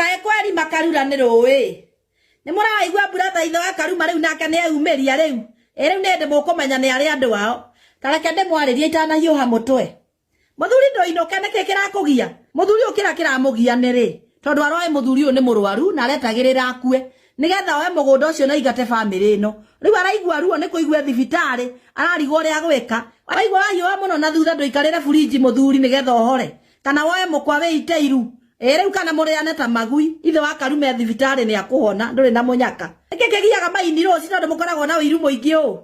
Kaĩ kweri makarura nĩ rũĩ. Nĩ mũraigua brother ithe wa Karuma rĩu nake nĩ eyumĩria rĩu. Ĩ rĩu nĩ hĩndĩ mũkũmenya nĩ arĩ andũ ao. Ta reke ndĩmwarĩrie itanahiũha mũtwe. Mũthuri ndũinũke nĩkĩ kĩrakũgia? Mũthuri ũyũ kĩrĩa kĩramũgia nĩ rĩ, tondũ aroĩ mũthuri ũyũ nĩ mũrwaru na aretagĩrĩra akue nĩgetha oe mũgũnda ũcio na aingate bamĩrĩ ĩno. Rĩu araigua ruo nĩ kũigua e thibitarĩ, ararigwo ũrĩa agwĩka. Waigua wahiũha mũno na thutha ndũikarĩre burinji mũthuri nĩgetha ũhore. Kana woe mũkwa wĩite iru. Ĩ rĩu kana mũrĩane ta magui. Ithe wa Karume e thibitarĩ nĩ akũhona, ndũrĩ na mũnyaka. Nĩkĩ kĩgiaga maini rũciũ tondũ mũkoragwo na ũiru mũingĩ ũũ?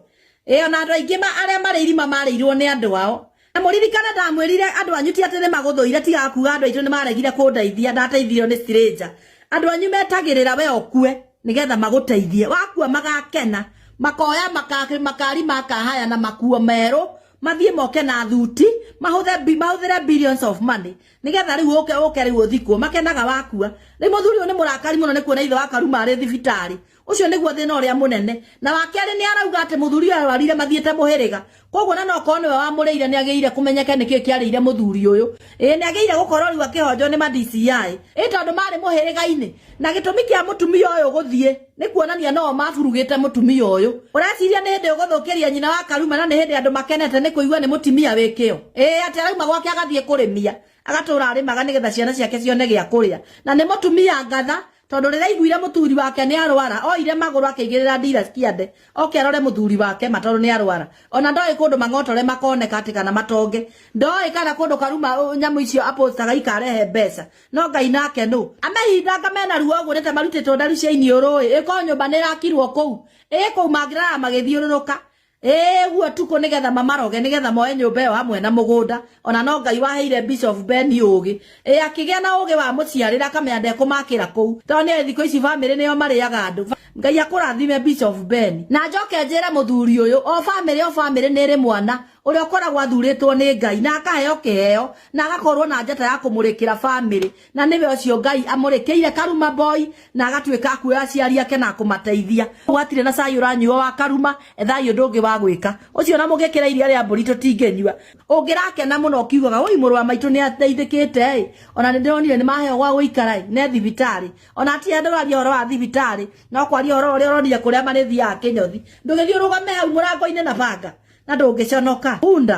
Ĩ ona andũ aingĩ arĩa marĩ irima marĩirwo nĩ andũ ao. Na mũririkane ndamwĩrire andũ anyu ti atĩ nĩ magũthũire tiga kuga andũ aitũ nĩ maregire kũndeithia ndateithirio nĩ stranger. Andũ anyu metagĩrĩra we ũkue nĩgetha magũteithie. Wakua magakena makoya makari makahaya na makuo merũ mathiĩ moke na thuti mahũthĩre billions of money nĩgetha rĩu ũke ũke rĩu ũthikwo. Makenaga wakua. Rĩu mũthuri ũyũ nĩ mũrakari mũno nĩ kuona ithe wa Karuma arĩ thibitarĩ. Ũcio nĩguo thĩna ũrĩa mũnene. Na wa kerĩ nĩ arauga atĩ mũthuri ũyũ arwarire mathiĩte mũhĩrĩga. Koguo na nokorwo nĩwe wamũrĩire nĩ agĩrĩire kũmenyeke nĩkĩ kĩarĩire mũthuri ũyũ. Ĩĩ nĩ agĩrĩire gũkorwo rĩu akĩhonjwo nĩ ma DCI. Ĩ tondũ marĩ mũhĩrĩga-inĩ. Na gĩtũmi kĩa mũtumia ũyũ gũthiĩ nĩ kuonania no o maburugĩte mũtumia ũyũ. Ũreciria nĩ hĩndĩ ũgũthũkĩria nyina wa Karuma na nĩ hĩndĩ andũ makenete nĩ kũigua nĩ mũtimia wĩ kĩo? Ĩĩ atĩ arauma gwake agathiĩ kũrĩmia. Agatũra arĩmaga nĩgetha ciana ciake cione gĩa kũrĩa. Na nĩ mũtumia ngatha Tondũ rĩrĩa aiguire mũthuri wake nĩ arwara, oire magũrũ akĩigĩrĩra ndira ciande, oke arore mũthuri wake ma tondũ nĩ arwara. Ona ndoĩ kũndũ mang'otore makoneka atĩ kana matonge. Ndoĩ kana kũndũ Karuma nyamũ icio apostaga ikarehe mbeca. No Ngai nake nũ? Amehithanga mena ruo ũguo nĩ ta marutĩtwo ndaru cia iniũrũ ĩ, ĩkorwo nyũmba nĩ ĩrakirwo kũu. Ĩ kũu mangĩrara magĩthiũrũrũka. Ĩĩ ũguo ũtukũ nĩgetha mamaroge nĩgetha moe nyũmba ĩyo hamwe na mũgũnda. Ona no Ngai waheire Bishop Ben ũgĩ. Ĩĩ akĩgĩa na ũgĩ wa mũciarĩre akamenya ndekũmakĩra kũu. Tondũ nĩoĩ thikũ ici famĩlĩ nĩo marĩaga andũ. Ngai akũrathime Bishop Ben. Na njoke njĩre mũthuri ũyũ, o famĩlĩ o famĩlĩ nĩ ĩrĩ mwana ũrĩa ũkoragwo athurĩtwo nĩ Ngai na akaheo kĩheo na agakorwo na njata ya kũmũrĩkĩra famĩlĩ. Na nĩwe ũcio Ngai amũrĩkĩire Karuma boy na agatuĩka akuoya aciari ake na kũmateithia. Gwatirĩ na cai ũranyuo wa Karuma, ethai ũndũ ũngĩ wa gwĩka. Ũcio ona mũngĩkĩra iria rĩa mbũri tũtingĩnyua. Ũngĩrakena mũno ũkiugaga ũi mũrũ wa maitũ nĩ ateithĩkĩte ĩ, ona nĩ ndĩronire nĩ maheo gwa gũikara ĩ, ne thibitarĩ. Ona hatirĩ handũ ũraria ũhoro wa thibitarĩ, no kwaria ũhoro ũrĩa ũronire kũrĩa marĩthiaga kĩnyothi. Ndũgĩthiĩ ũrũgame hau mũrango-inĩ na banga na ndũngĩconoka. Bunda.